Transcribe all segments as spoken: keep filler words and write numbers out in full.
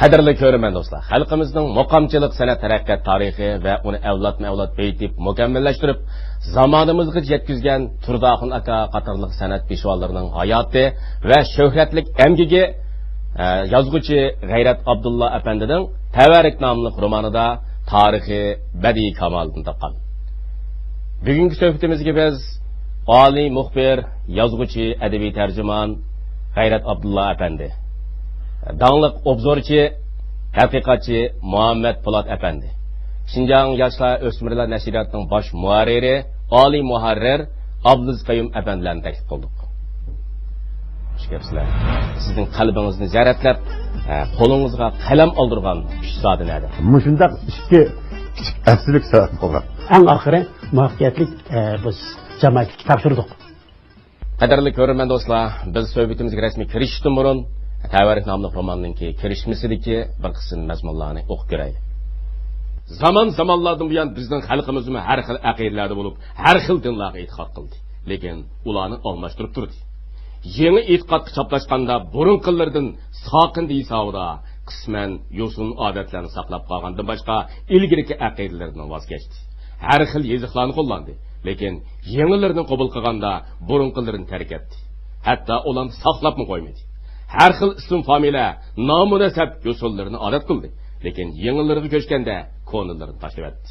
قەدىرلىك كۆرۈرمەن دوستلار، خەلقىمىزنىڭ مۇقامچىلىق سەنئەت تەرەققىيات تارىخى ۋە ئۇنى ئەۋلادمۇ ئەۋلاد بېيىتىپ، مۇكەممەللەشتۈرۈپ، زامانىمىزغىچە يەتكۈزگەن تۇرداخۇن ئاكا قاتارلىق سەنئەت پېشۋالىرىنىڭ ھاياتى ۋە شۆھرەتلىك ئەمگىكى، ئە، يازغۇچى غەيرەت ئابدۇللا ئەپەندىنىڭ تەۋەررۈك ناملىق رومانىدا تارىخىي بەدىئىي كامالىتىنى تاپقان. بۈگۈنكى سۆھبىتىمىزگە بىز ئالىي مۇخبىر، يازغۇچى، ئەدەبىي تەرجىمان غەيرەت ئابدۇللا ئەپەندى، داڭلىق ئوبزورچى، تەتقىقاتچى مۇھەممەت پولات ئەپەندى، شىنجاڭ ياشلار ئۆسمۈرلەر نەشرىياتىنىڭ باش مۇھەررىرى، ئالىي مۇھەررىر ئابلىز قەييۇم ئەپەندىلەرنى تەكلىپ قىلدۇق. خۇش كەپسىلەر. سىزنىڭ قەلبىڭىزنى زەرەتلەپ، ئە، قولىڭىزغا قەلەم ئالدۇرغان ئۈچ زادى نەدە؟ مۇشۇنداق ئىككى كىچىك ئەپسىزلىك سەۋەب بولغان. ئەڭ ئاخىرى مۇۋەپپەقىيەتلىك، ئە، بىز جامائەتكە تاپشۇردۇق. قەدىرلىك كۆرۈرمەن دوستلار، بىز سۆھبىتىمىزگە رەسمىي كىرىشىشتىن بۇرۇن، تەۋەررۈك ناملىق روماننىڭكى كىرىشمىسىدىكى بىر قىسىم مەزمۇنلارنى ئوقۇپ كۆرەيلى. زامان زامانلاردىن بۇيان بىزنىڭ خەلقىمىزمۇ ھەر خىل ئەقىدىلەردە بولۇپ، ھەر خىل دىنلارغا ئېتىقاد قىلدى. لېكىن ئۇلارنى ئالماشتۇرۇپ تۇردى. يېڭى ئېتىقادقا چاپلاشقاندا بۇرۇنقىلىرىدىن ساقىندى ھېسابىدا قىسمەن يوسۇن ئادەتلەرنى ساقلاپ قالغاندىن باشقا ئىلگىرىكى ئەقىدىلىرىدىن ۋاز كەچتى. ھەر خىل يېزىقلارنى قوللاندى. لېكىن يېڭىلىرىنى قوبۇل قىلغاندا بۇرۇنقىلىرىنى تەرك ئەتتى. ھەتتا ئۇلارنى ساقلاپمۇ قويمىدى. ھەر خىل ئىسىم فامىلە، نامۇ نەسەب يوسۇنلىرىنى ئادەت قىلدى. لېكىن يېڭىلىرىغا كۆچكەندە كونىلىرىنى تاشلىۋەتتى.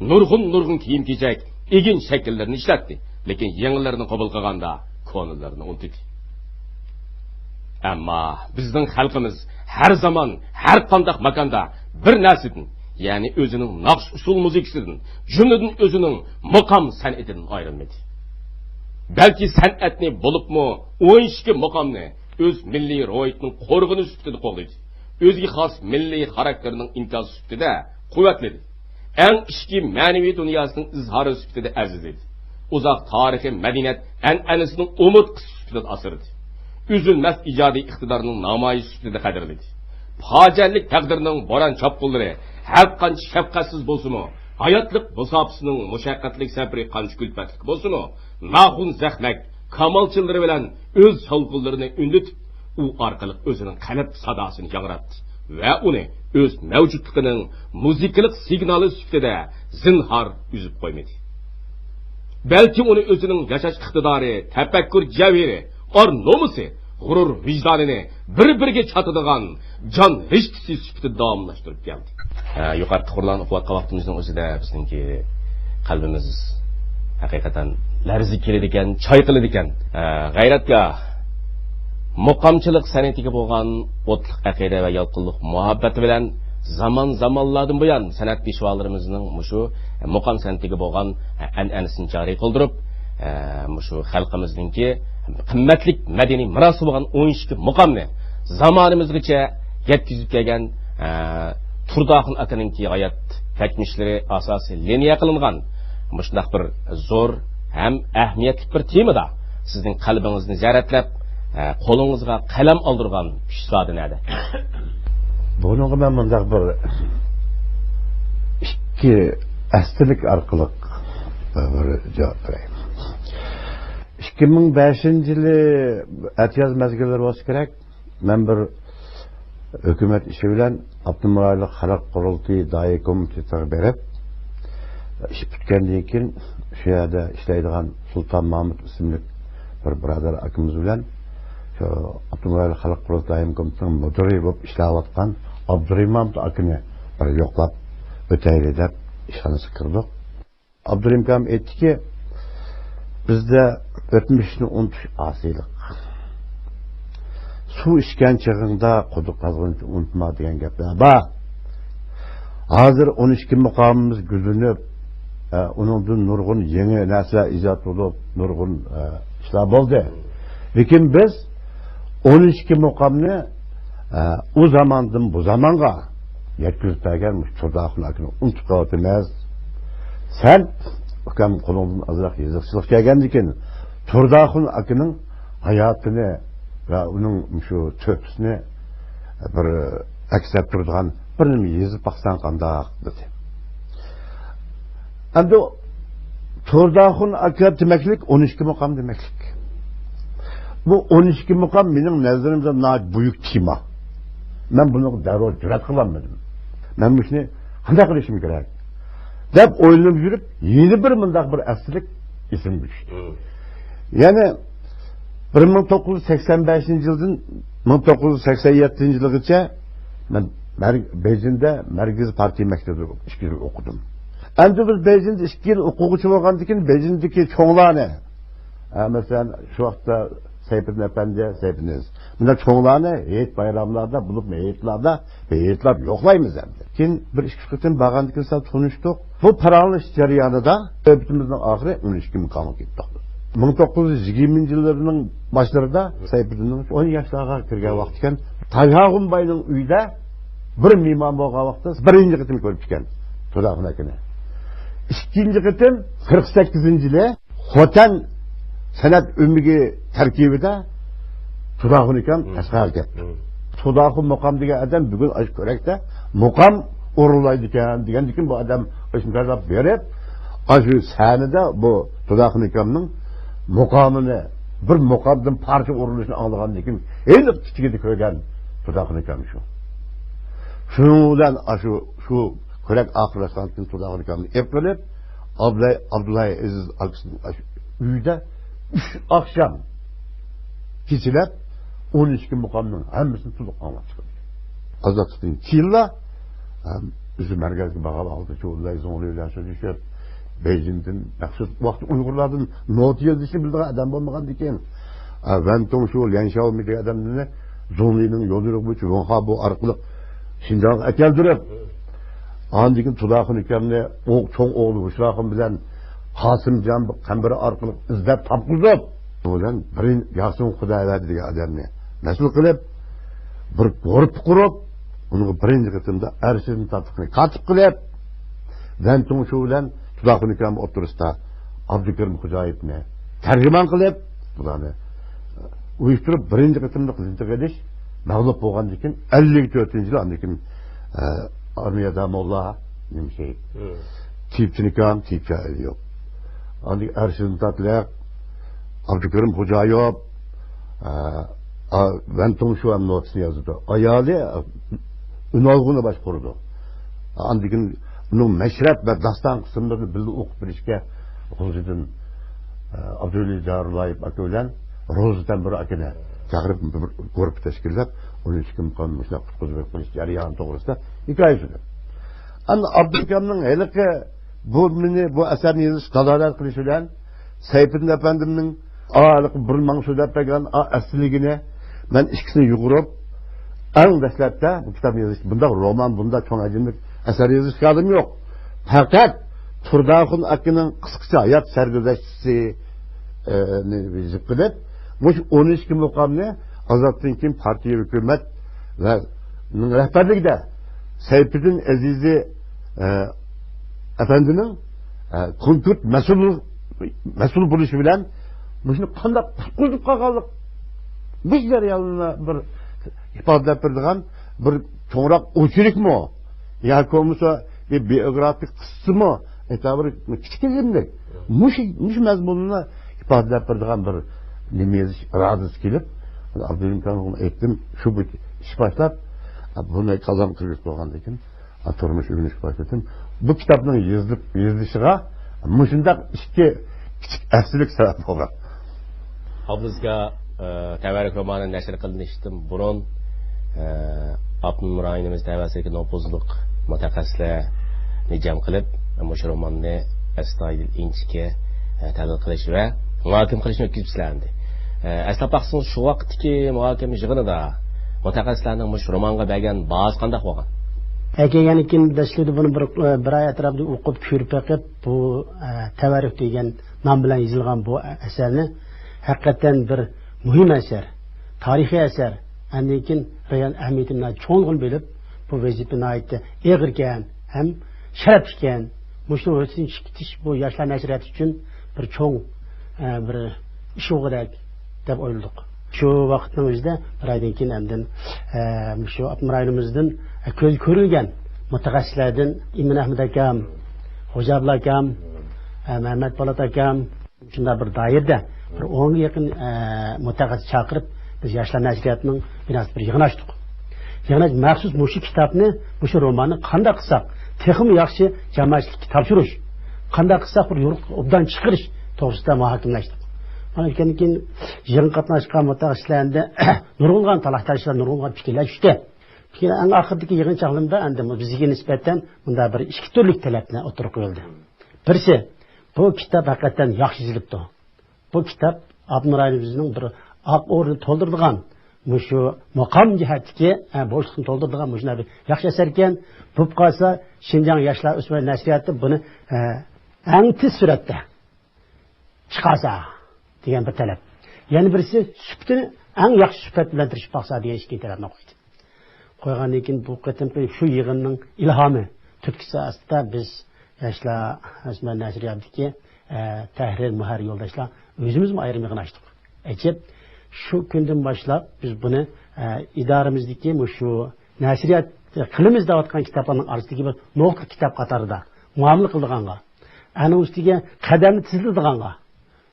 نۇرغۇن نۇرغۇن كىيىم كېچەك، ئىگىن شەكىللىرىنى ئىشلەتتى. لېكىن يېڭىلىرىنى قوبۇل قىلغاندا كونىلىرىنى ئۇنتۇدى. ئەمما بىزنىڭ خەلقىمىز ھەر زامان، ھەر قانداق ماكاندا بىر نەرسىدىن، يەنى ئۆزىنىڭ ناخشا ئۇسسۇل مۇزىكىسىدىن، جۈملىدىن ئۆزىنىڭ مۇقام سەنئىتىدىن ئايرىلمىدى. بەلكى سەنئەتنى، بولۇپمۇ ئون ئىككى مۇقامنى ئۆز مىللىي روھىيىتىنىڭ قورغىنى سۈپىتىدە قوغدىدى. ئۆزىگە خاس مىللىي خاراكتېرىنىڭ ئىنكاسى سۈپىتىدە قۇۋۋەتلىدى. ئەڭ ئىچكى مەنىۋى دۇنياسىنىڭ ئىزھارى سۈپىتىدە ئەزىزلىدى. ئۇزاق تارىخىي مەدەنىيەت ئەنئەنىسىنىڭ ئومۇرتقىسى سۈپىتىدە ئاسرىدى. ئۈزۈلمەس ئىجادىي ئىقتىدارنىڭ نامايىشى سۈپىتىدە قەدىرلىدى. پاجىئەلىك تەقدىرنىڭ بوران-چاپقۇنلىرى ھەر قانچە شەپقەتسىز بولسىمۇ، ھاياتلىق مۇساپىسىنىڭ مۇشەققەتلىك سەپىرى قانچە كۈلپەتلىك بولسىمۇ، ناخۇن زەخمەك كامالچىلىرى بىلەن ئۆز شاۋقۇنلىرىنى ئۈندىتىپ، ئۇ ئارقىلىق ئۆزىنىڭ قەلب ساداسىنى ياڭراتتى ۋە ئۇنى ئۆز مەۋجۇتلۇقىنىڭ مۇزىكىلىق سىگنالى سۈپىتىدە زىنھار ئۈزۈپ قويمىدى. بەلكى ئۇنى ئۆزىنىڭ ياشاش ئىقتىدارى، تەپەككۇر جەۋھىرى، ئار نومۇسى، غۇرۇر ۋىجدانىنى بىر-بىرىگە چاتىدىغان جان رىشتىسى سۈپىتىدە داۋاملاشتۇرۇپ كەلدى. ھە، يۇقىرىقى قۇرلارنى ئوقۇۋاتقان ۋاقتىمىزنىڭ ئۆزىدە بىزنىڭكى قەلبىمىز ھەقىقەتەن لەرزىگە كېلىدىكەن، چايقىلىدىكەن. ھە، غەيرەتكە، مۇقامچىلىق سەنئىتىگە بولغان ئوتلۇق ئەقىدە ۋە يالقۇنلۇق مۇھەببىتى بىلەن زامان زامانلاردىن بۇيان سەنئەت پېشۋالىرىمىزنىڭ مۇشۇ مۇقام سەنئىتىگە بولغان ئەنئەنىسىنى جارى قىلدۇرۇپ، مۇشۇ خەلقىمىزنىڭكى قىممەتلىك مەدەنىي مىراسى بولغان ئون ئىككى مۇقامنى زامانىمىزغىچە يەتكۈزۈپ كەلگەن، ئە، تۇرداخۇن ئاكىنىڭكى ھايات كەچمىشلىرى ئاساسىي لىنىيە قىلىنغان مۇشۇنداق بىر زور ھەم ئەھمىيەتلىك بىر تېمىدا سىزنىڭ قەلبىڭىزنى زەرەتلەپ، ئە، قولىڭىزغا قەلەم ئالدۇرغان ئۈچ زادى نەدە؟ بۇنىڭغا مەن مۇنداق بىر ئىككى ئەستىلىك ئارقىلىق بىر جاۋاب بېرەي. ئىككى مىڭ بەشىنچى يىلى ئەتىياز مەزگىللىرى بولسا كېرەك، مەن بىر ھۆكۈمەت ئىشى بىلەن ئاپتونوم رايونلۇق خەلق قۇرۇلتىيى دائىمىي كومىتېتىغا بېرىپ، ئىش پۈتكەندىن كېيىن شۇ يەردە ئىشلەيدىغان سۇلتان مامۇت ئىسىملىك بىر بۇرادەر ئاكىمىز بىلەن شۇ ئاپتونوم رايونلۇق خەلق قۇرۇلتىيى دائىمىي كومىتېتىنىڭ مۇدىرى بولۇپ ئىشلەۋاتقان ئابدۇرېھىم مامۇت ئاكىنى بىر يوقلاپ ئۆتەيلى دەپ ئىشخانىسىغا كىردۇق. ئابدۇرېھىم ئاكام ئېيتتىكى، بىزدە ئۆتمۈشنى ئۇنتۇش ئاسىيلىق. سۇ ئىچكەن چېغىڭدا قۇدۇق قازغىنىنى ئۇنتۇما دېگەن گەپلەر بار. ھازىر ئون ئىككى مۇقامىمىز گۈللىنىپ، ئە، ئۇنىڭدىن نۇرغۇن يېڭى نەرسىلەر ئىجاد بولۇپ، نۇرغۇن، ئە، ئىشلار بولدى. لېكىن بىز ئون ئىككى مۇقامنى، ئە، ئۇ زاماندىن بۇ زامانغا يەتكۈزۈپ بەرگەن مۇشۇ تۇرداخۇن ئاكىنى ئۇنتۇپ قېلىۋاتىمىز. سەن، ئۇكام، قولۇڭدىن ئازراق يېزىقچىلىق كەلگەندىكىن، تۇرداخۇن ئاكىنىڭ ھاياتىنى ۋە ئۇنىڭ مۇشۇ تۆھپىسىنى بىر ئەكس ئەتتۈرىدىغان بىر نېمە يېزىپ باقساڭ قانداق؟ دېدى. ئەمدى تۇرداخۇن ئاكا دېمەكلىك ئون ئىككى مۇقام دېمەكلىك. بۇ ئون ئىككى مۇقام مېنىڭ نەزىرىمدە ناھايىتى بۈيۈك تېما. مەن بۇنىڭغا دەررۇ جۈرئەت قىلالمىدىم. مەن مۇشۇنى قانداق قىلىشىم كېرەك دەپ ئويلىنىپ يۈرۈپ، يەنە بىر مۇنداق بىر ئەسلىك ئېسىمگە چۈشتى. يەنى بىر مىڭ توققۇز يۈز سەكسەن بەشىنچى يىلدىن مىڭ توققۇز يۈز سەكسەن يەتتىنچى يىلغىچە مەن مەر-، بېيجىڭدا مەركىزىي پارتىيە مەكتىپىدە ئىككى يىل ئوقۇدۇم. ئەمدى بىز بېيجىڭدا ئىككى يىل ئوقۇغۇچى بولغاندىن كېيىن، بېيجىڭدىكى چوڭلارنى، ھە، مەسىلەن، شۇ ۋاقىتتا سەيپىدىن ئەپەندى، سەيپىدىن ئەزىز، مۇنداق چوڭلارنى ھېيت بايراملاردا، بولۇپمۇ ھېيتلاردا بىر ھېيتلاپ يوقلايمىز ئەمدى. كېيىن بىر ئىككى قېتىم بارغاندىن كېيىن سەل تونۇشتۇق. بۇ پاراڭلىشىش جەريانىدا سۆھبىتىمىزنىڭ ئاخىرى ئون ئىككى مۇقامغا كېلىپ توختىدى. مىڭ توققۇز يۈز يىگىرمىنچى يىللىرىنىڭ باشلىرىدا سەيپىدىننىڭ ئون ياشلارغا كىرگەن ۋاقتى ئىكەن. تايھاغۇنباينىڭ ئۆيىدە بىر مېھمان بولغان ۋاقتىدا بىرىنچى قېتىم كۆرۈپتىكەن تۇرداخۇن ئاكىنى. ئىككىنچى قېتىم قىرىق سەككىزىنچى يىلى خوتەن سەنئەت ئۆمىكى تەركىبىدە تۇرداخۇن ئاكام ئەسقەرگە كەپتۇ. تۇرداخۇن مۇقام دېگەن ئادەم بۈگۈن ئاشۇ كۆرەكتە مۇقام ئورۇنلايدىكەن دېگەندىكىن، بۇ ئادەم ئاشۇنداق بېرىپ، ئاشۇ سەھنىدە بۇ تۇرداخۇن ئاكامنىڭ مۇقامىنى، بىر مۇقامدىن پارچە ئورۇنلىشىنى ئاڭلىغاندىن كېيىن ھېلىقى كىچىكىدە كۆرگەن تۇرداخۇن ئاكام شۇ. شۇنىڭ بىلەن ئاشۇ، شۇ كۆرەك ئاخىرلاشقاندىن كېيىن تۇرداخۇن ئاكامنى ئېلىپ قېلىپ، ئابدۇلاي، ئابدۇلاي ئەزىز ئاكىسىنىڭ ئاشۇ ئۆيىدە ئۈچ ئاخشام كېچىلەپ ئون ئىككى مۇقامنىڭ ھەممىسىنى تولۇق ئاڭلاپ چىقىدۇ. ئازادلىقتىن كېيىنلا، ئەم، ئۆزى مەركەزگە بارغان ۋاقتىدا چۇۋۇللاي زۇڭلى بىلەن سۆزلىشىپ، بېيجىڭدىن مەخسۇس ۋاقىت ئۇيغۇرلاردىن نوتا يېزىشنى بىلىدىغان ئادەم بولمىغاندىكىن، ئە، ۋەن توڭشۇ، ليەن شياۋمى دېگەن ئادەملەرنى زۇڭلىنىڭ يوليورۇقى بويىچە ۋېنخۇا بو ئارقىلىق شىنجاڭغا ئەكەلدۈرۈپ، ئاندىن كېيىن تۇرداخۇن ئاكامنى ئوغ-، چوڭ ئوغلى ھۇشراخۇن بىلەن قاسىمجان قەمبىرى ئارقىلىق ئىزدەپ تاپقۇزۇپ، بۇ بىلەن بىرىن-، ياسىن خۇداۋەردى دېگەن ئادەمنى مەسئۇل قىلىپ، بىر گۇرۇپپا قۇرۇپ، ئۇنىڭغا بىرىنچى قېتىمدا ئەرشىدىن تارتىقنى كاتىپ قىلىپ، ۋەن توڭشۇ بىلەن تۇرداخۇن ئاكام ئوتتۇرىسىدا ئابدۇكېرىم خوجايېۋنى تەرجىمان قىلىپ، بۇلارنى ئۇيۇشتۇرۇپ، بىرىنچى قېتىملىق زىنتىغا ئېلىش، مەغلۇپ بولغاندىن كېيىن، ئەللىك تۆتىنچى يىلى، ئاندىن كېيىن، ئە، ئارمىيەدە موللا، نېمە شېھىت، تېيىپچىنىكام، تېيىپچى ئەلى يوق. ئاندىن كېيىن ئەرشىدىن تارتىلىق، ئابدۇكېرىم خوجايېۋ، ئە، ئا، ۋەن توڭشۇ ھەم نوتىسىنى يازىدۇ. ئايالى، ئە، ئۈنئالغۇنى باشقۇرىدۇ. ئاندىن كېيىن ئۇنىڭ مەشرەپ ۋە داستان قىسىملىرىنى بىللە ئوقۇپ بېرىشكە غۇلجىدىن، ئە، ئابدۇۋەلى جارۇللايېف ئاكا بىلەن روزا تەمبۇر ئاكىنى چاقىرىپ، بىر گۇرۇپپا تەشكىللەپ، ئون ئىككى مۇقامنى مۇشۇنداق قۇتقۇزۇپ قىلىش جەريانى توغرىسىدا ھېكايە سۆزلەپ. ئەمدى ئابدۇكېرىمنىڭ ھېلىقى بۇ مېنى بۇ ئەسەرنى يېزىش دالالەت قىلىشى بىلەن سەيپىدىن ئەپەندىمنىڭ ھېلىقى بۇرۇن ماڭا سۆزلەپ بەرگەن ئەسلىگىنى مەن ئىككىسىنى يۇغۇرۇپ، ئەڭ دەسلەپتە بۇ كىتابنى يېزىش، بۇنداق رومان، بۇنداق چوڭ ھەجىملىك ئەسەر يېزىش ئىرادەم يوق. پەقەت تۇرداخۇن ئاكىنىڭ قىسقىچە ھايات سەرگۈزەشتىسى، ئى، نى يېزىپ قىلىپ، مۇشۇ ئون ئىككى مۇقامنى ئازادتىن كېيىن پارتىيە، ھۆكۈمەت ۋە رەھبەرلىكىدە سەيپىدىن ئەزىزى، ئە، ئەپەندىنىڭ، ئە، كونكرېت مەسئۇل، مەسئۇل بولۇشى بىلەن مۇشۇنى قانداق قۇتقۇزۇپ قالغانلىق، بۇ جەرياننى بىر ئىپادىلەپ بېرىدىغان بىر چوڭراق ئوچېركمۇ ياكى بولمىسا بىر بىئوگرافىك قىسسىمۇ، ئېتابىر كىچىك ئىلىملىك. مۇشۇ، مۇشۇ مەزمۇننى ئىپادىلەپ بېرىدىغان بىر نېمە يېزىش ئىرادىسى كېلىپ، ئابدۇرېھىم كامىلغا ئېيتتىم، شۇ بىر ئىش باشلاپ، بۇنى قازان قىلىش بولغاندىن كېيىن، تۇرمۇش ئۆگىنىشكە باشلىدىم. بۇ كىتابنىڭ يېزىلىپ، يېزىلىشىغا مۇشۇنداق ئىككى كىچىك ئەپسىلىك سەۋەب بولغان. ئابلىزگا، ئە، تەۋەررۈك رومانى نەشر قىلىنىشتىن بۇرۇن، ئە، ئاپتونوم رايونىمىز تەۋەسىدىكى نوپۇزلۇق مۇتەخەسسىسلەرنى جەم قىلىپ، مۇشۇ روماننى ئەستايىدىل، ئىنچىكە، ئە، تەھلىل قىلىش ۋە مۇھاكىمە قىلىشنى ئۆتكۈزۈپسىلەر ئەمدى. ئە، ئەسلەپ باقسىڭىز، شۇ ۋاقىتتىكى مۇھاكىمە يىغىنىدا مۇتەخەسسىسلەرنىڭ مۇشۇ رومانغا بەرگەن باھاسى قانداق بولغان؟ ئەكەلگەندىن كېيىن دەسلىدە بۇنى بىر، بىر ئاي ئەتراپىدا ئوقۇپ كۆرۈپ بېقىپ، بۇ، ئە، تەۋەررۈك دېگەن نام بىلەن يېزىلغان بۇ ئەسەرنى ھەقىقەتەن بىر مۇھىم ئەسەر، تارىخىي ئەسەر، ئاندىن كېيىن رېئال ئەھمىيىتىنى چوڭقۇر بىلىپ، بۇ ۋەزىپە ناھايىتى ئېغىركەن ھەم شەرەپلىككەن. مۇشۇنىڭ ھۆددىسىدىن چىقىپ كېتىش بۇ ياشلار نەشرىياتى ئۈچۈن بىر چوڭ، ئە، بىر ئىش بولغۇدەك دەپ ئويلىدۇق. شۇ ۋاقىتنىڭ ئۆزىدە بىر ئايدىن كېيىن ئاندىن، ئە، مۇشۇ ئاپتونوم رايونىمىزدىن، ئە، كۆز كۆرۈلگەن مۇتەخەسسىسلەردىن ئىمىن ئەھمەت ئاكام، خوجا ئابلا ئاكام، ئە، مەمەت پولات ئاكام، شۇنداق بىر دائىرىدە بىر ئونغا يېقىن، ئە، مۇتەخەسسىس چاقىرىپ، بىز ياشلار نەشرىياتىنىڭ بىناسىدا بىر يىغىن ئاچتۇق. يىغىن ئاچ-، مەخسۇس مۇشۇ كىتابنى، مۇشۇ روماننى قانداق قىلساق تېخىمۇ ياخشى جامائەتچىلىككە تاپشۇرۇش، قانداق قىلساق بىر يورۇقلۇققا ئوبدان چىقىرىش توغرىسىدا مۇھاكىمىلەشتۇق. مانا ئۆتكەندىن كېيىن يىغىنغا قاتناشقان مۇتەخەسسىسلەردە نۇرغۇنلىغان تالاش-تارتىشلار، نۇرغۇنلىغان پىكىرلەر چۈشتى. كېيىن ئەڭ ئاخىرىدىكى يىغىن چاغلىرىمدا ئەمدى بىزگە نىسبەتەن مۇنداق بىر ئىككى تۈرلۈك تەلەپنى ئوتتۇرىغا قويۇلدى. بىرسى، بۇ كىتاب ھەقىقەتەن ياخشى يېزىلىپتۇ. بۇ كىتاب ئاپتونوم رايونىمىزنىڭ بىر ئاق ئورنىنى تولدۇرىدىغان، مۇشۇ مۇقام جەھەتتىكى، ئە، بوشلۇقنى تولدۇرىدىغان مۇشۇنداق بىر ياخشى ئەسەركەن. بولۇپ قالسا، شىنجاڭ ياشلار ئۆسمۈرلەر نەشرىياتى بۇنى، ئە، ئەڭ تېز سۈرئەتتە چىقارسا دېگەن بىر تەلەپ. يەنە بىرسى، سۈپىتىنى ئەڭ ياخشى سۈپەت بىلەن تىرىشىپ باقسا دېگەن ئىككىنچى تەلەپنى قويدى. قويغاندىن كېيىن بۇ قېتىمقى شۇ يىغىننىڭ ئىلھامى تۈرتكىسى ئاستىدا بىز ياشلار ئۆسمۈرلەر نەشرىياتىدىكى، ئە، تەھرىر، مۇھەررىر يولداشلار ئۆزىمىزمۇ ئايرىم يىغىن ئاچتۇق. ئېچىپ، شۇ كۈندىن باشلاپ بىز بۇنى، ئە، ئىدارىمىزدىكى مۇشۇ نەشرىيات قىلىمىز دەۋاتقان كىتابلارنىڭ ئارىسىدىكى بىر نوقۇل كىتاب قاتارىدا مۇئامىلە قىلىدىغانغا، ئەنە ئۇستىگە قەدەمنى تېزلىتىدىغانغا،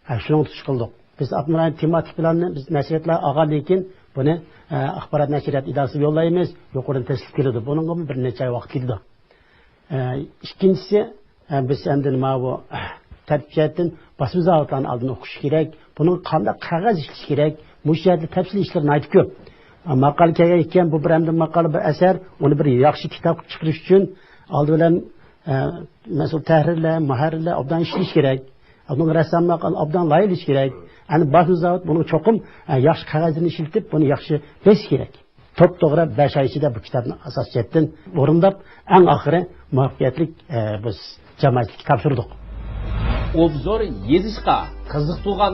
ھە، شۇنىڭغا تۇتۇش قىلدۇق. بىز ئاپتونوم رايون تېماتىك پىلانىنى بىز نەشرىياتلار ئالغاندىن كېيىن بۇنى، ئە، ئاخبارات نەشرىيات ئىدارىسىغا يوللايمىز، يۇقىرىدىن تەستىق كېلىدۇ. بۇنىڭغىمۇ بىر نەچچە ئاي ۋاقىت كېتىدۇ. ئە، ئىككىنچىسى، ئە، بىز ئەمدى ماۋۇ، ئە، تەرتىپ جەھەتتىن باسما زاۋۇتلارنى ئالدىن ئوقۇش كېرەك. بۇنىڭغا قانداق قەغەز ئىشلىتىش كېرەك؟ مۇشۇ يەردە تەپسىلىي ئىشلار ناھايىتى كۆپ. ئە، ماقالە كەلگەن ئىكەن، بۇ بىر ئەمدى ماقالە، بىر ئەسەر، ئۇنى بىر ياخشى كىتاب قىلىپ چىقىرىش ئۈچۈن ئالدى بىلەن، ئە، مەسئۇل تەھرىرلەر، مۇھەررىرلەر ئوبدان ئىشلىشى كېرەك. بۇنىڭغا رەسساملار ئوبدان لايىھەلىشى كېرەك. ئەنە باسما زاۋۇت بۇنىڭ چوقۇم، ئە، ياخشى قەغەزلىرىنى ئىشلىتىپ، بۇنى ياخشى بېسىش كېرەك. توپتوغرا بەش ئاي ئىچىدە بۇ كىتابنى ئاساسىي جەھەتتىن ئورۇنداپ، ئەڭ ئاخىرى مۇۋەپپەقىيەتلىك، ئە، بىز جامائەتچىلىككە تاپشۇردۇق. ئوبزور يېزىشقا قىزىقىدىغان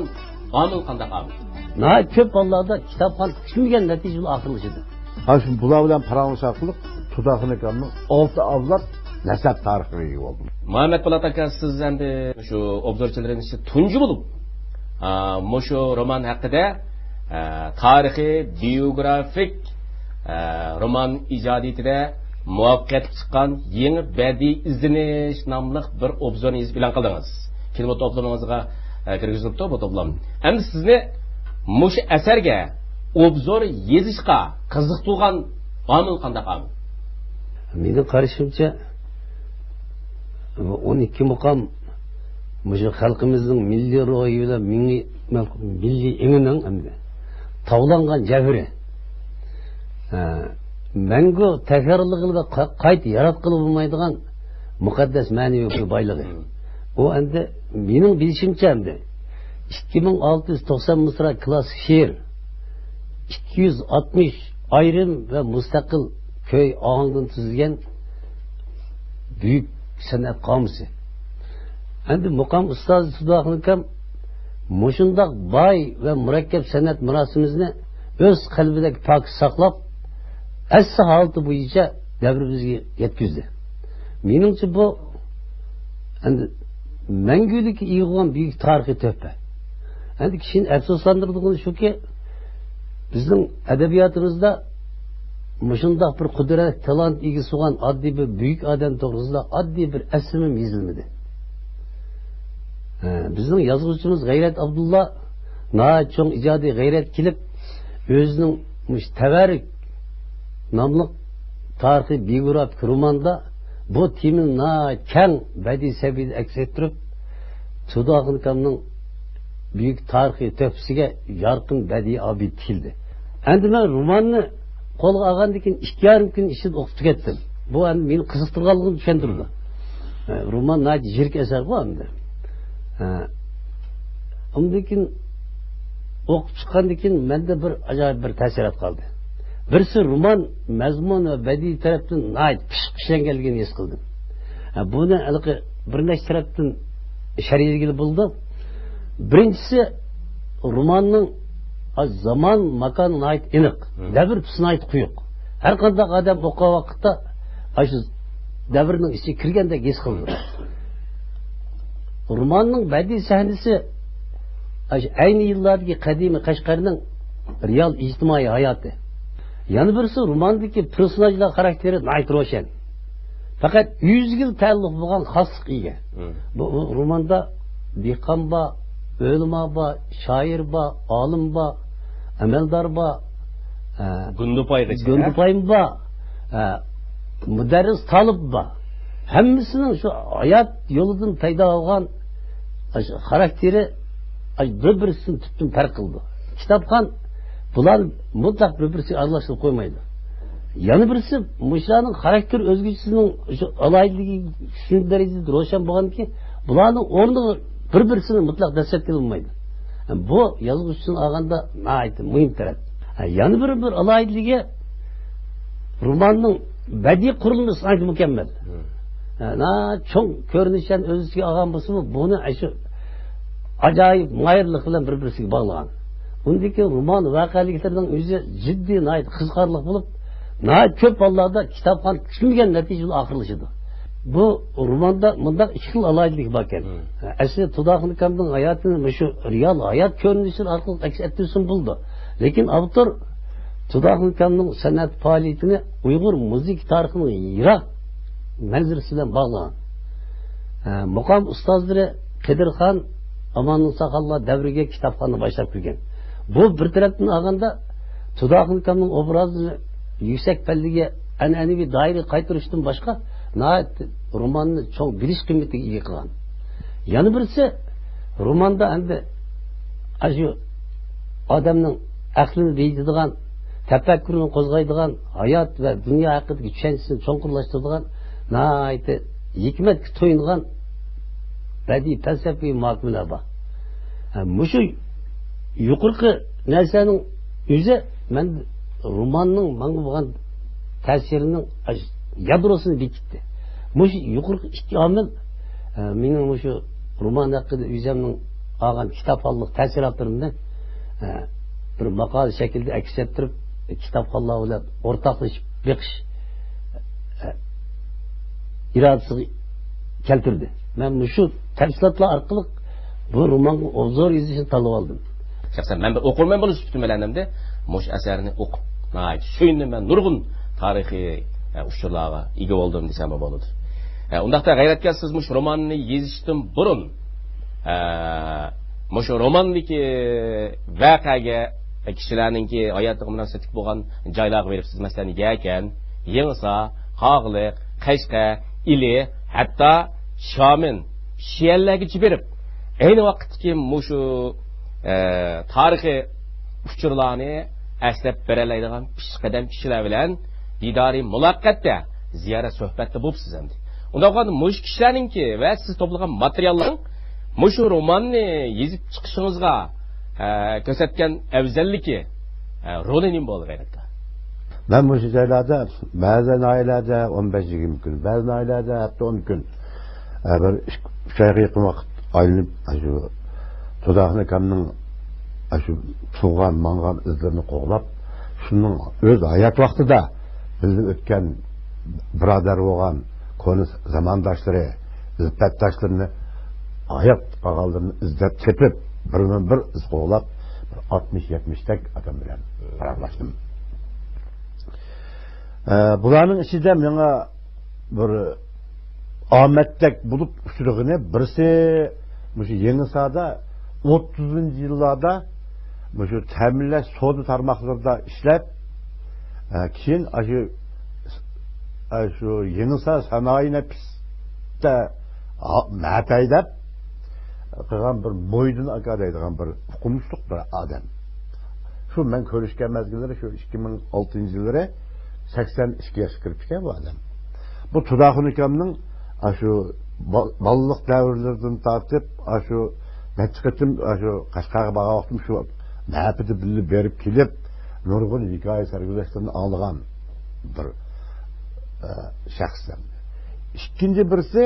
ئامىل قانداق ئامىل؟ ناھايىتى كۆپ ھاللاردا كىتابخانا پۈتمىگەن نەتىجە بىلەن ئاخىرلىشىدۇ. ئاشۇ بۇلار بىلەن پاراڭلىشىش ئارقىلىق تۇداخۇن ئاكامنىڭ ئالتە ئابلات نەسەب تارىخىغا ئىگە بولدۇم. مۇھەممەد پولات ئاكا، سىز ئەمدى شۇ ئوبزورچىلىرىمىزنىڭ تۇنجى بولۇپ، ئا، مۇشۇ رومان ھەققىدە، ئا، تارىخىي بىيوگرافىك، ئا، رومان ئىجادىيىتىدە مۇۋەپپەقىيەتلىك چىققان يېڭى بەدىئىي ئىزدىنىش ناملىق بىر ئوبزورنى يېزىپ ئېلان قىلدىڭىز. كىنو توپلىمىڭىزغا، ئە، كىرگۈزۈلۈپتۇ بۇ توپلام. ئەمدى سىزنى مۇشۇ ئەسەرگە ئوبزور يېزىشقا قىزىقتۇرغان ئامىل قانداق ئامىل؟ مېنىڭ قارىشىمچە، بۇ ئون ئىككى مۇقام مۇشۇ خەلقىمىزنىڭ مىللىي روھى بىلەن مىللىي، مىللىي ئېڭىنىڭ ئەمدى تاۋلانغان جەۋھىرى. ھە، مەڭگۈ تەكرارلىغىلى ۋە قا-، قايتا ياراتقىلى بولمايدىغان مۇقەددەس مەنىۋى بايلىقى. مم. ئۇ ئەمدى مېنىڭ بىلىشىمچە ئەمدى ئىككى مىڭ ئالتە يۈز توقسان مىسرا كلاسسىك شېئىر، ئىككى يۈز ئاتمىش ئايرىم ۋە مۇستەقىل كۈي ئاھاڭدىن تۈزۈلگەن بۈيۈك سەنئەت قامۇسى. ئەمدى مۇقام ئۇستازى تۇداخۇن ئاكام مۇشۇنداق باي ۋە مۇرەككەپ سەنئەت مىراسىمىزنى ئۆز قەلبىدەك پاكىز ساقلاپ، ئەسلى ھالىتى بويىچە دەۋرىمىزگە يەتكۈزدى. مېنىڭچە، بۇ ئەمدى مەڭگۈلۈككە ئىگە بولغان بۈيۈك تارىخىي تۆھپە. ئەمدى كىشىنى ئەپسۇسلاندۇرىدىغىنى شۇكى، بىزنىڭ ئەدەبىياتىمىزدا مۇشۇنداق بىر قۇدرەت، تالانت ئىگىسى بولغان ئاددىي بىر بۈيۈك ئادەم توغرىسىدا ئاددىي بىر ئەسىرمۇ يېزىلمىدى. ھە، بىزنىڭ يازغۇچىمىز غەيرەت ئابدۇللا ناھايىتى چوڭ ئىجادىي غەيرەتكە كېلىپ، ئۆزىنىڭ مۇشۇ تەۋەررۈك ناملىق تارىخىي بىيوگرافىك روماندا بۇ تېمىنى ناھايىتى كەڭ بەدىئىي سەۋىيەدە ئەكس ئەتتۈرۈپ، تۇداخۇن ئاكامنىڭ بۈيۈك تارىخىي تۆھپىسىگە يارقىن بەدىئىي ئابىدە تىكىلدى. ئەمدى مەن روماننى قولغا ئالغاندىن كېيىن ئىككى يارىم كۈن ئىچىدە ئوقۇپ تۈگەتتىم. بۇ ئەمدى مېنى قىزىقتۇرغانلىقىنى چۈشەندۈرىدۇ. ھە، رومان ناھايىتى يىرىك ئەسەرغۇ ئەمدى. ھە. ئۇندىن كېيىن ئوقۇپ چىققاندىن كېيىن مەندە بىر ئاجايىپ بىر تەسىرات قالدى. بىرسى، رومان مەزمۇن ۋە بەدىئىي تەرەپتىن ناھايىتى پىششىق ئىشلەنگەنلىكىنى ھېس قىلدىم. ھە، بۇنى ھېلىقى بىر نەچچە تەرەپتىن شەرھلىگىلى بولىدۇ. بىرىنچىسى، روماننىڭ زامان، ماكانى ناھايىتى ئېنىق، مم. دەۋر تۈسى ناھايىتى قويۇق. ھەر قانداق ئادەم ئوقۇغان ۋاقىتتا ئاشۇ دەۋرنىڭ ئىچىگە كىرگەندەك ھېس قىلىدۇ. روماننىڭ بەدىئىي سەھنىسى ئاشۇ ئەينى يىللاردىكى قەدىمىي قەشقەرنىڭ رېئال ئىجتىمائىي ھاياتى. يەنە بىرسى، روماندىكى پېرسوناژلار خاراكتېرى ناھايىتى روشەن. پەقەت ئۆزىگىلا تەئەللۇق بولغان خاسلىققا ئىگە. مم. بۇ، بۇ روماندا دېھقان بار، ئۆلىما بار، شائىر بار، ئالىم بار، ئەمەلدار بار، ئە، گۇندىپايغىچە. گۇندىپايمۇ بار، ئە، مۇدەررىس تالىپ بار. ھەممىسىنىڭ شۇ ھايات يولىدىن پەيدا بولغان خاراكتېرى بىر-بىرسىدىن تۈپتىن پەرق قىلىدۇ. كىتابخان بۇلارنى مۇتلەق بىر-بىرسىگە ئارىلاشتۇرۇپ قويمايدۇ. يەنە بىرسى، مۇشۇلارنىڭ خاراكتېر ئۆزگىچىسىنىڭ شۇ ئالاھىدىلىكى شۇنچە دەرىجىدە روشەن بولغانكى، بۇلارنىڭ ئورنىغا بىر-بىرسىنى مۇتلەق دەسسەتكىلى بولمايدۇ. بۇ يازغۇچىسىنى ئالغاندا ناھايىتى مۇھىم تەرەپ. يەنە بىر، بىر ئالاھىدىلىكى، روماننىڭ بەدىئىي قۇرۇلمىسى ناھايىتى مۇكەممەل. مم. ھە، ناھايىتى چوڭ كۆرۈنۈشلەرنى ئۆز ئىچىگە ئالغان بولسىمۇ، بۇنى شۇ ئاجايىپ ماھىرلىق بىلەن بىر-بىرسىگە باغلىغان. ئۇندىن كېيىن رومان ۋەقەلىكلىرىنىڭ ئۆزى جىددىي، ناھايىتى قىزىقارلىق بولۇپ، ناھايىتى كۆپ ھاللاردا كىتابخان كۈتمىگەن نەتىجە بىلەن ئاخىرلىشىدۇ. بۇ روماندا مۇنداق ئىككى خىل ئالاھىدىلىك باركەن. مم. ئەسلى تۇداخۇن ئاكامنىڭ ھاياتىنى مۇشۇ رېئال ھايات كۆرۈنۈشلىرى ئارقىلىق ئەكس ئەتتۈرسىمۇ بولىدۇ. لېكىن ئاپتور تۇداخۇن ئاكامنىڭ سەنئەت پائالىيىتىنى ئۇيغۇر مۇزىكا تارىخىنىڭ يىراق مەنزىرىسى بىلەن باغلىغان. ھە، مۇقام ئۇستازلىرى قېدىرخان، ئاماننىساخانلار دەۋرىگە كىتابخانىنى باشلاپ كىرگەن. بۇ بىر تەرەپتىن ئالغاندا، تۇداخۇن ئاكامنىڭ ئوبرازىنى يۈكسەك پەللىگە، ئەنئەنىۋى دائىرىگە قايتۇرۇشتىن باشقا، ناھايىتى روماننى چوڭ بىلىش قىممىتىگە ئىگە قىلغان. يەنە بىرسى، روماندا ئەمدى ئاشۇ ئادەمنىڭ ئەقلىنى بېيىتىدىغان، تەپەككۇرىنى قوزغايدىغان، ھايات ۋە دۇنيا ھەققىدىكى چۈشەنچىسىنى چوڭقۇرلاشتۇرىدىغان، ناھايىتى ھېكمەتكە تويۇنغان بەدىئىي پەلسەپىۋى مۇھاكىمىلەر بار. ھە، مۇشۇ يۇقىرىقى نەرسىنىڭ ئۆزى مەن روماننىڭ ماڭا بولغان تەسىرىنىڭ يادروسىنى بېكىتتى. مۇشۇ يۇقىرىقى ئىككى ئامىل، ئە، مېنىڭ مۇشۇ رومان ھەققىدە ئۆزۈمنىڭ ئالغان كىتابخانلىق تەسىراتلىرىمنى، ئە، بىر ماقالە شەكلىدە ئەكس ئەتتۈرۈپ، كىتابخانلار بىلەن ئورتاقلىشىپ بېقىش، ئە، ئىرادىسىگە كەلتۈردى. مەن مۇشۇ تەپسىلاتلار ئارقىلىق بۇ رومانغا ئوبزور يېزىشنى تاللاپ ئالدىم. شەخسەن مەن بىر ئوقۇرمەن بولۇش سۈپىتىم بىلەن ئەمدى مۇشۇ ئەسەرنى ئوقۇپ ناھايىتى سۆيۈندۈم. مەن نۇرغۇن تارىخىي، ئە، ئۇچۇرلارغا ئىگە بولدۇم دېسەممۇ بولىدۇ. ئە، ئۇنداقتا غەيرەتكە سىز مۇشۇ روماننى يېزىشتىن بۇرۇن، ئە، مۇشۇ روماندىكى ۋەقەگە، كىشىلەرنىڭكى ھاياتىغا مۇناسىۋەتلىك بولغان جايلارغا بېرىپ سىز، مەسىلەن، يەكەن، يېڭىسا، قاغىلىق، قەشقەر، ئىلى، ھەتتا شامېن، شىئەنلەرگىچە بېرىپ، ئەينى ۋاقىتتىكى مۇشۇ، ئە، تارىخىي ئۇچۇرلارنى ئەسلەپ بېرەلەيدىغان پېشقەدەم كىشىلەر بىلەن دىدارىي مۇلاقاتتا، زىيارەت سۆھبەتتە بولۇپسىز ئەمدى. ئۇنداق بولغاندا مۇشۇ كىشىلەرنىڭكى ۋە سىز توپلىغان ماتېرىياللارنىڭ مۇشۇ روماننى يېزىپ چىقىشىڭىزغا، ئە، كۆرسەتكەن ئەۋزەللىكى، ئە، رولى نېمە بولدى غەيرەتكە؟ مەن مۇشۇ جايلاردا، بەزى ناھىيەلەردە ئون بەش يىگىرمە كۈن، بەزى ناھىيەلەردە ھەپتە ئون كۈن، ئە، بىر ئىككى، ئۈچ ئايغا يېقىن ۋاقىت ئايلىنىپ، ئاشۇ تۇداخۇن ئاكامنىڭ ئاشۇ تۇغقان، ماڭغان ئىزلىرىنى قوغلاپ، شۇنىڭ ئۆز ھايات ۋاقتىدا بىللە ئۆتكەن بۇرادەر بولغان كونا زامانداشلىرى، ئىلپەتداشلىرىنى، ھايات قالغانلىرىنى ئىزدەپ تېپىپ، بىرمۇ بىر ئىز قوغلاپ، بىر ئاتمىش يەتمىشتەك ئادەم بىلەن پاراڭلاشتىم. ئە، بۇلارنىڭ ئىچىدە ماڭا بىر ئامەتتەك بولۇپ ئۇچرىغىنى بىرسى، مۇشۇ يېڭىسادا ئوتتۇزىنچى يىللاردا مۇشۇ تەمىنلەش سودا تارماقلىرىدا ئىشلەپ، ئە، كېيىن ئاشۇ، ئە، شۇ يېڭىسا سانائىي نەپىستە، ئا، مەپەي دەپ قىلغان بىر مويدىن ئاكا دەيدىغان بىر ئوقۇمۇشلۇق بىر ئادەم. شۇ مەن كۆرۈشكەن مەزگىللىرى شۇ ئىككى مىڭ ئالتىنچى يىللىرى، سەكسەن ئىككى ياشقا كىرىپتىكەن بۇ ئادەم. بۇ تۇداخۇن ئاكامنىڭ ئاشۇ با-، بالىلىق دەۋرلىرىدىن تارتىپ، ئاشۇ نەچچە قېتىم ئاشۇ قەشقەرگە بارغان ۋاقتىم شۇ مەپىدە بىللە بېرىپ كېلىپ، نۇرغۇن ھېكايە سەرگۈزەشتلىرىنى ئاڭلىغان بىر، ئە، شەخس. ئىككىنچى بىرسى،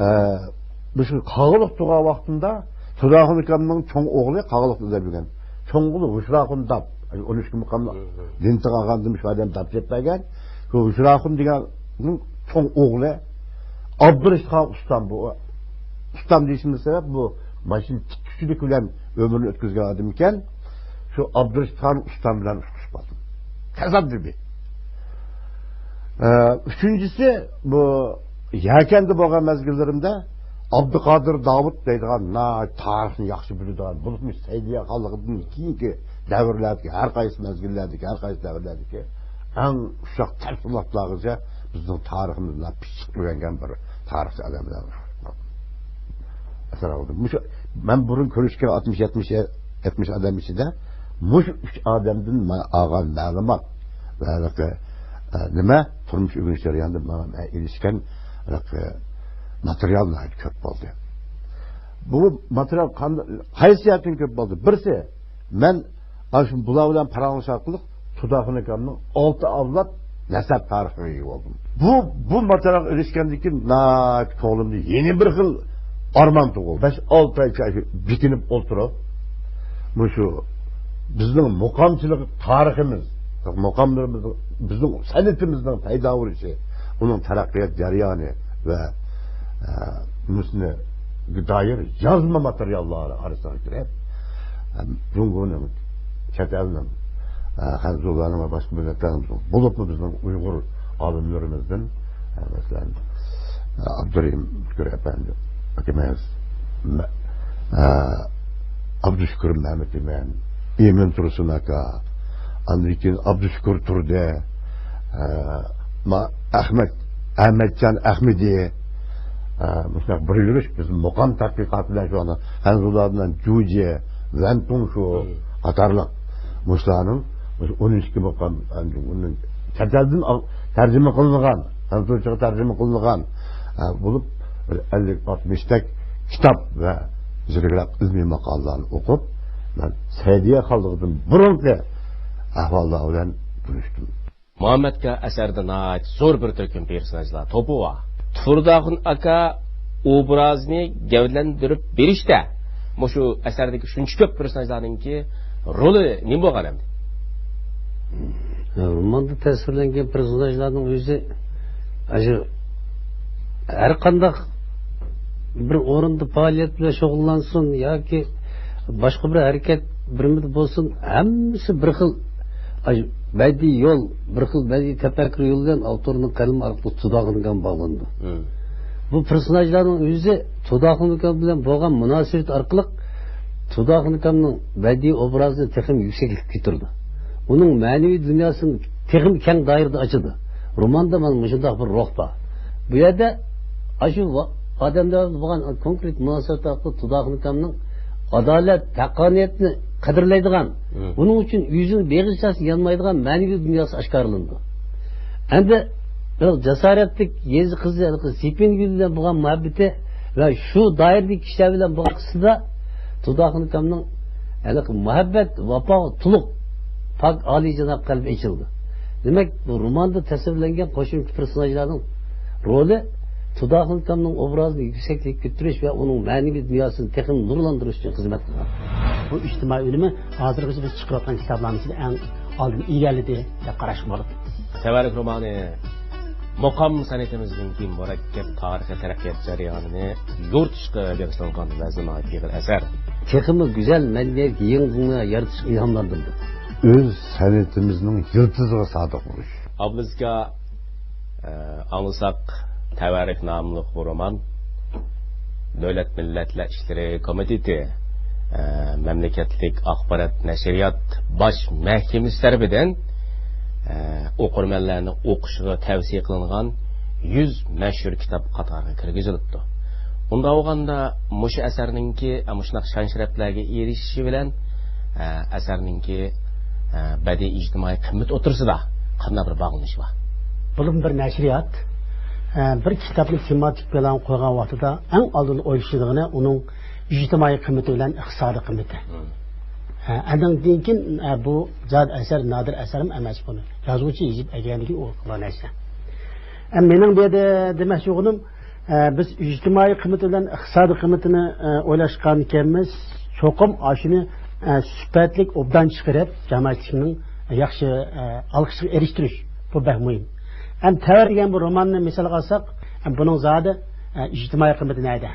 ئە، مۇشۇ قاغىلىق تۇرغان ۋاقتىمدا تۇداخۇن ئاكامنىڭ چوڭ ئوغلى قاغىلىقتا ئىزدەپ يۈرگەن. چوڭ ئوغلى ھۇشراخۇن داپ. ئون ئۈچ مۇقامنى دىنتىغا ئالغاندىن شۇ ئادەم داپ يەپ بەرگەن. شۇ ھۇجراخۇن دېگەننىڭ چوڭ ئوغلى ئابدۇرېشىت خان ئۇستام بۇ. ئۇستام دېيىشىمنىڭ سەۋەب بۇ ماشىنا تىككۈچىلىك بىلەن ئۆمرىنى ئۆتكۈزگەن ئادەم ئىكەن. شۇ ئابدۇرېشىت خان ئۇستام بىلەن ئۇچرىشىپ قالدىم. تاسادىپىي. ئە، ئۈچىنچىسى، بۇ يەكەندە بولغان مەزگىللىرىمدە ئابدۇقادىر داۋۇت دەيدىغان ناھايىتى تارىخنى ياخشى بىلىدىغان، بولۇپمۇ سەئىدىيە خانلىقىدىن كېيىنكى دەۋرلەردىكى، ھەر قايسى مەزگىللەردىكى، ھەر قايسى دەۋرلەردىكى ئەڭ ئۇششاق تەپسىلاتلارغىچە بىزنىڭ تارىخىمىزنى پىششىق ئۆگەنگەن بىر تارىخچى ئادەملەر. ئەسەر ئالدىم. مۇشۇ مەن بۇرۇن كۆرۈشكەن ئاتمىش، يەتمىش، يەتمىش ئادەم ئىچىدە مۇشۇ ئۈچ ئادەمدىن مەن ئالغان مەلۇمات ۋە ھېلىقى، ئە، نېمە، تۇرمۇش ئۆگىنىش جەريانىدا ماڭا ئېرىشكەن ھېلىقى ماتېرىيال ناھايىتى كۆپ بولدى. بۇ ماتېرىيال قان-، قايسى جەھەتتىن كۆپ بولدى؟ بىرسى، مەن ئاشۇ بۇلار بىلەن پاراڭلىشىش ئارقىلىق تۇداخۇن ئاكامنىڭ ئالتە ئەۋلاد نەسەب تارىخىغا ئىگە بولدۇم. بۇ، بۇ ماتېرىيالغا ئېرىشكەندىن كېيىن ناھايىتى كۆڭلۈمدە يەنە بىر خىل ئارمان تۇغۇلدى. بەش ئالتە ئاي شۇ بېكىنىپ ئولتۇرۇپ، مۇشۇ بىزنىڭ مۇقامچىلىق تارىخىمىز، مۇقاملىرىمىزنىڭ، بىزنىڭ سەنئىتىمىزنىڭ پەيدا بولۇشى، ئۇنىڭ تەرەققىيات جەريانى ۋە، ئە، مۇشۇنىڭغا دائىر يازما ماتېرىياللار ئارىسىغا كىرىپ، ئە، جۇڭگونىڭ، چەت ئەلنىڭ، ئە، خەنزۇلارنىڭ ۋە باشقا مىللەتلەرنىڭ، بولۇپمۇ بىزنىڭ ئۇيغۇر ئالىملىرىمىزدىن، ئە، مەسىلەن، ئە، ئابدۇرېھىم ئۆتكۈر ئەپەندى، ئاكىمىز، مە-، ئە، ئابدۇشۈكۈر مەمەتئىمىن، ئىمىن تۇرسۇن ئاكا، ئاندىن كېيىن ئابدۇشۈكۈر تۇردى، ئە، ما-، ئەخمەت، ئەمەتجان ئەخمىدى، ئە، مۇشۇنداق بىر يۈرۈش بىز مۇقام تەتقىقاتى بىلەن شۇ خەنزۇلار بىلەن جۇجيې، ۋەن تۇڭشۇ قاتارلىق مۇشۇلارنىڭ مۇشۇ ئون ئىككى مۇقام، ئۇنىڭ چەت ئەلدىن ئال-، تەرجىمە قىلىنغان، خەنزۇچىغا تەرجىمە قىلىنغان، ئە، بولۇپ، بىر ئەللىك ئاتمىشتەك كىتاب ۋە زىرگىرەك ئىلمىي ماقالىلەرنى ئوقۇپ، مەن سەئىدىيە خانلىقىدىن بۇرۇنقى ئەھۋاللار بىلەن تونۇشتۇم. مۇھەممەتكە ئەسەردە ناھايىتى زور بىر تۈركۈم پېرسوناژلار توپى بار. تۇرداخۇن ئاكا ئوبرازنى گەۋدىلەندۈرۈپ بېرىشتە مۇشۇ ئەسەردىكى شۇنچە كۆپ پېرسوناژلارنىڭكى رولى نېمە بولغان ئەمدى؟ روماندا تەسۋىرلەنگەن پېرسوناژلارنىڭ ئۆزى، ئاشۇ ھەر قانداق بىر ئورۇندا پائالىيەت بىلەن شۇغۇللانسۇن ياكى باشقا بىر ھەرىكەت بىرمىدە بولسۇن، ھەممىسى بىر خىل، ئاشۇ بەدىئىي يول، بىر خىل بەدىئىي تەپەككۇر يولى بىلەن ئاپتورنىڭ قەلىمى ئارقىلىق تۇداخۇن ئاكام باغلىنىدۇ. بۇ پېرسوناژلارنىڭ ئۆزى تۇداخۇن ئاكام بىلەن بولغان مۇناسىۋەت ئارقىلىق تۇداخۇن ئاكامنىڭ بەدىئىي ئوبرازىنى تېخىمۇ يۈكسەكلىككە كۆتۈرىدۇ. ئۇنىڭ مەنىۋى دۇنياسىنى تېخىمۇ كەڭ دائىرىدە ئاچىدۇ. روماندا مانا مۇشۇنداق بىر روھ بار. بۇ يەردە ئاشۇ ۋا-، ئادەملەر بىلەن بولغان كونكرېت مۇناسىۋەت ئارقىلىق تۇداخۇن ئاكامنىڭ ئادالەت، ھەققانىيەتنى قەدىرلەيدىغان، ئۇنىڭ ئۈچۈن ئۆزىنى بېغىشلاشقا يانمايدىغان مەنىۋى دۇنياسى ئاشكارىلىنىدۇ. ئەمدى بىر جاسارەتلىك يېزا قىزى ھېلىقى سېپىنگۈل بىلەن بولغان مۇھەببىتى ۋە شۇ دائىرىدىكى كىشىلەر بىلەن بولغان قىسسىدا تۇداخۇن ئاكامنىڭ ھېلىقى مۇھەببەت، ۋاپاغا تولۇق پاك، ئالىيجاناب قەلبى ئېچىلىدۇ. دېمەك، بۇ روماندا تەسۋىرلەنگەن قوشۇمچە پېرسوناژلارنىڭ رولى تۇداخۇن ئاكامنىڭ ئوبرازىنى يۈكسەكلىككە كۆتۈرۈش ۋە ئۇنىڭ مەنىۋى دۇنياسىنى تېخىمۇ نۇرلاندۇرۇش ئۈچۈن خىزمەت قىلغان. بۇ ئىجتىمائىي ئۈنۈمى ھازىرغىچە بىز چىقىرىۋاتقان كىتابلارنىڭ ئىچىدە ئەڭ ئالدىن ئىگىلىدى دەپ قاراشقا بولىدۇ. تەۋەررۈك رومانى مۇقام سەنئىتىمىزنىڭكى مۇرەككەپ تارىخىي تەرەققىيات جەريانىنى يورۇتۇشقا بېغىشلانغان ۋە ناھايىتى ئېغىر ئەسەر. تېخىمۇ گۈزەل مەدەنىيەتكە يېڭى دۇنيا يارىتىشقا ئىلھاملاندۇرىدۇ. ئۆز سەنئىتىمىزنىڭ يىلتىزىغا سادىق بولۇش. ئابلىزكا، ئە، ئاڭلىساق، تەۋەررۈك ناملىق بۇ رومان دۆلەت مىللەتلەر ئىشلىرى كومىتېتى، ئە، مەملىكەتلىك ئاخبارات نەشرىيات باش مەھكىمىسى تەرىپىدىن، ئە، ئوقۇرمەنلەرنىڭ ئوقۇشىغا تەۋسىيە قىلىنغان يۈز مەشھۇر كىتاب قاتارىغا كىرگۈزۈلۈپتۇ. ئۇنداق بولغاندا، مۇشۇ ئەسەرنىڭكى، ئە، مۇشۇنداق شان-شەرەپلەرگە ئېرىشىشى بىلەن، ئە، ئەسەرنىڭكى، ئە، بەدىئىي ئىجتىمائىي قىممىتى ئوتتۇرىسىدا قانداق بىر باغلىنىش بار؟ بۇلۇن بىر نەشرىيات، ئە، بىر كىتابنى تېماتىك پىلانغا قويغان ۋاقتىدا ئەڭ ئالدىدا ئويلىشىدىغىنى ئۇنىڭ ئىجتىمائىي قىممىتى بىلەن ئىقتىسادىي قىممىتى. ھە، ئاندىن كېيىن، ئە، بۇ زادى ئەسەر، نادىر ئەسەرمۇ ئەمەس بۇنى. يازغۇچى يېزىپ ئەكەلگەندىن كېيىن ئۇ قىلغان نەرسە. ئە، مېنىڭ بۇ يەردە دېمەكچى بولغىنىم، ئە، بىز ئىجتىمائىي قىممىتى بىلەن ئىقتىسادىي قىممىتىنى، ئە، ئويلاشقانىكەنمىز، چوقۇم ئاشۇنى ئە، سۈپەتلىك، ئوبدان چىقىرىپ، جامائەتچىلىكنىڭ ياخشى، ئە، ئالقىشىغا ئېرىشتۈرۈش، بۇ بەك مۇھىم. ھەم تەۋەر دېگەن بۇ روماننى مىسالغا ئالساق، ھەم بۇنىڭ زادى، ئە، ئىجتىمائىي قىممىتى نەدە؟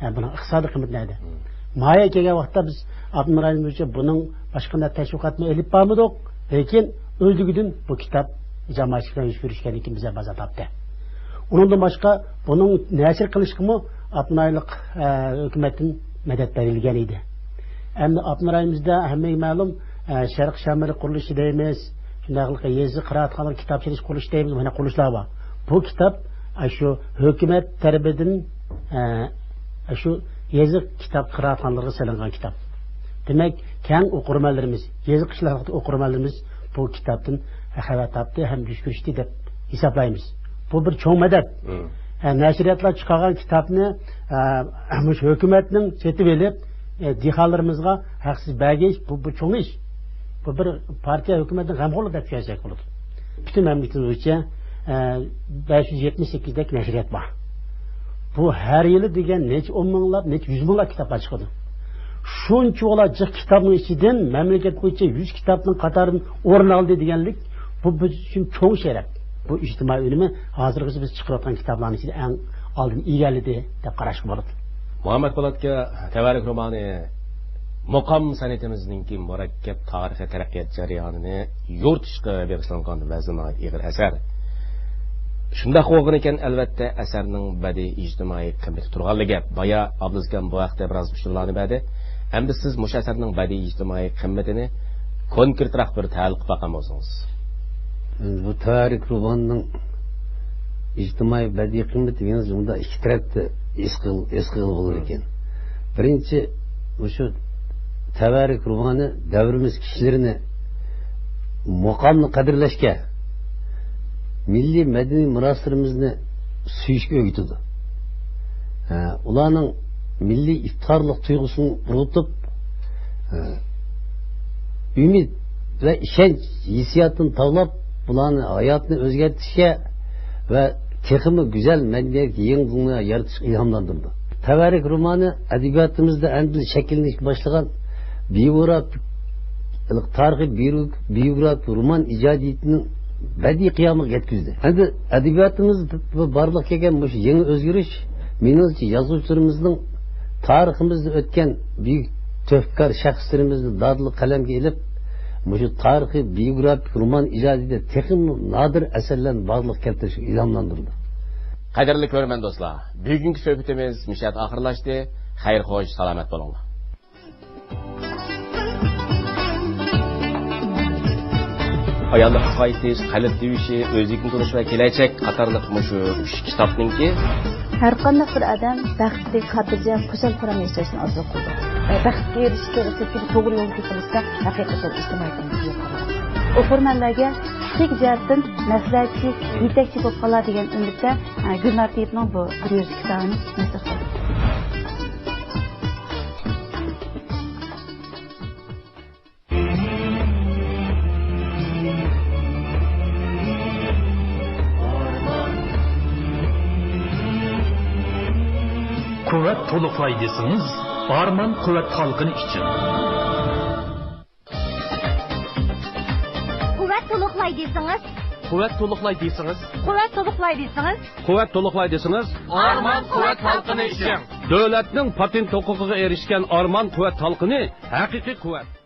ھە، بۇنىڭ ئىقتىسادىي قىممىتى نەدە؟ مم. ماھىيەتكە كەلگەن ۋاقىتتا بىز ئاپتونوم رايونىمىز بويىچە بۇنىڭ باشقا قانداق تەشۋىقاتنى ئېلىپ بارمىدۇق، لېكىن ئۆزلۈكىدىن بۇ كىتاب جامائەتچىلىك بىلەن يۈز كۆرۈشكەندىن كېيىن بىزگە بازار تاپتى. ئۇنىڭدىن باشقا بۇنىڭ نەشر قىلىشقىمۇ ئاپتونوم رايونلۇق، ئە، ھۆكۈمەتتىن مەدەت بېرىلگەن ئىدى. ئەمدى ئاپتونوم رايونىمىزدا ھەممىگە مەلۇم، ئە، شەرقىي شامالى قۇرۇلۇشى دەيمىز، شۇنداقلا يېزا قىرائەتخانىلىرى كىتاب چېلىش قۇرۇلۇشى دەيمىز، مانا قۇرۇلۇشلار بار. بۇ كىتاب، ئە، شۇ ھۆكۈمەت تەرىپىدىن، ئە، شۇ يېزا كىتاب قىرائەتخانىلىرىغا سېلىنغان كىتاب. دېمەك، كەڭ ئوقۇرمەنلىرىمىز، يېزا قىشلاقلىق ئوقۇرمەنلىرىمىز بۇ كىتابتىن خەۋەر تاپتى ھەم يۈز كۆرۈشتى دەپ ھېسابلايمىز. بۇ بىر چوڭ مەدەت. مم. ھە، نەشرىياتلار چىقارغان كىتابنى، ئە، مۇشۇ ھۆكۈمەتنىڭ سېتىۋېلىپ، ئە، دېھقانلىرىمىزغا ھەقسىز بەرگىش، بۇ، بۇ چوڭ ئىش. بۇ بىر پارتىيە ھۆكۈمەتنىڭ غەمخورلۇقى دەپ چۈشەنسەك بولىدۇ. پۈتۈن مەملىكىتىمىز بويىچە، ئە، بەش يۈز يەتمىش سەككىزدەك نەشرىيات بار. بۇ ھەر يىلى دېگەن نەچچە ئون مىڭلاپ، نەچچە يۈز مىڭلاپ كىتابلار چىقىدۇ. شۇنچىۋالا جىق كىتابنىڭ ئىچىدىن مەملىكەت بويىچە يۈز كىتابنىڭ قاتارىدىن ئورۇن ئالدى دېگەنلىك، بۇ بىز ئۈچۈن چوڭ شەرەپ. بۇ ئىجتىمائىي ئۈنۈمى ھازىرغىچە بىز چىقىرىۋاتقان كىتابلارنىڭ ئىچىدە ئەڭ ئالدىن ئىگىلىدى دەپ قاراشقا بولىدۇ. مۇھەممەد پولاتكا تەۋەررۈك رومانى مۇقام سەنئىتىمىزنىڭكى مۇرەككەپ تارىخىي تەرەققىيات جەريانىنى يورۇتۇشقا بېغىشلانغان ۋەزنى ئېغىر ئەسەر. شۇنداق بولغىنىكەن، ئەلۋەتتە، ئەسەرنىڭ بەدىئىي ئىجتىمائىي قىممىتى تۇرغانلا گەپ. بايا ئابلىزكان بۇ ھەقتە بىراز ئۇچۇرلارنى بەردى. ئەمدى سىز مۇشۇ ئەسەرنىڭ بەدىئىي ئىجتىمائىي قىممىتىنى كونكرېتراق بىر تەھلىل قىلىپ باققان بولسىڭىز. بۇ تەۋەررۈك روماننىڭ ئىجتىمائىي بەدىئىي قىممىتى مېنىڭچە مۇنداق ئىككى تەرەپتە ھېس قىل-، ھېس قىلغىلى بولىدىكەن. بىرىنچى، مۇشۇ تەۋەررۈك رومانى دەۋرىمىز كىشىلىرىنى مۇقامنى قەدىرلەشكە، مىللىي مەدەنىي مىراسلىرىمىزنى سۆيۈشكە ئۆگىتىدۇ. ھە، ئۇلارنىڭ مىللىي ئىپتىخارلىق تۇيغۇسىنى ئۇرغۇتۇپ، ھە، ئۈمىد ۋە ئىشەنچ ھېسسىياتىنى تاۋلاپ، بۇلارنى ھاياتنى ئۆزگەرتىشكە ۋە تېخىمۇ گۈزەل مەدەنىيەت يېڭى دۇنيا يارىتىشقا ئىلھاملاندۇرىدۇ. تەۋەررۈك رومانى ئەدەبىياتىمىزدا ئەمدىلا شەكىللىنىشكە باشلىغان بىيوگراف-، تارىخىي بىيو-، بىيوگرافىك رومان ئىجادىيىتىنىڭ بەدىئىي قىيامىغا يەتكۈزدى. ئەمدى ئەدەبىياتىمىزدا بارلىققا كەلگەن مۇشۇ يېڭى ئۆزگىرىش مېنىڭچە يازغۇچىلىرىمىزنىڭ تارىخىمىزدا ئۆتكەن بۈيۈك تۆھپىكار شەخسلىرىمىزنى دادىللىق قەلەمگە ئېلىپ، مۇشۇ تارىخىي بىيوگرافىك رومان ئىجادىيىتىدە تېخىمۇ نادىر ئەسەرلەرنى بارلىققا كەلتۈرۈشكە ئىلھاملاندۇرىدۇ. قەدىرلىك كۆرۈرمەن دوستلار، بۈگۈنكى سۆھبىتىمىز مۇشۇ يەردە ئاخىرلاشتى. خەير خوش، سالامەت بولۇڭلار. ئاياللىققا قايتىش، قەلب تىۋىشى، ئۆزلۈكنى تونۇش ۋە كېلەچەك قاتارلىق مۇشۇ ئۈچ كىتابنىڭكى. ھەر قانداق بىر ئادەم بەختلىك، خاتىرجەم، خۇشال-خۇرام ياشاشنى ئارزۇ قىلىدۇ. بەختكە ئېرىشىش توغرىسىدىكى توغرا يولغا كېتىۋاتسا، ھەقىقەتەن ئىجتىمائىي تەرەققىيات قىلىدۇ. ئوقۇرمەنلەرگە پىسخىك جەھەتتىن مەسلىھەتچى، يېتەكچى بولۇپ قالار دېگەن ئۈمىدتە، ئە، گۈلنار تېيىپنىڭ بۇ بىر يۈز كىتابىنى نەشر قىلدۇق. قۇۋۋەت تولۇقلاي دېسىڭىز، ئارمان قۇۋۋەت تالقىنى ئىچىڭ. قۇۋۋەت تولۇقلاي دېسىڭىز. قۇۋۋەت تولۇقلاي دېسىڭىز. قۇۋۋەت تولۇقلاي دېسىڭىز. قۇۋۋەت تولۇقلاي دېسىڭىز. ئارمان قۇۋۋەت تالقىنى ئىچىڭ. دۆلەتنىڭ پاتېنت ھوقۇقىغا ئېرىشكەن ئارمان قۇۋۋەت تالقىنى، ھەقىقىي قۇۋۋەت.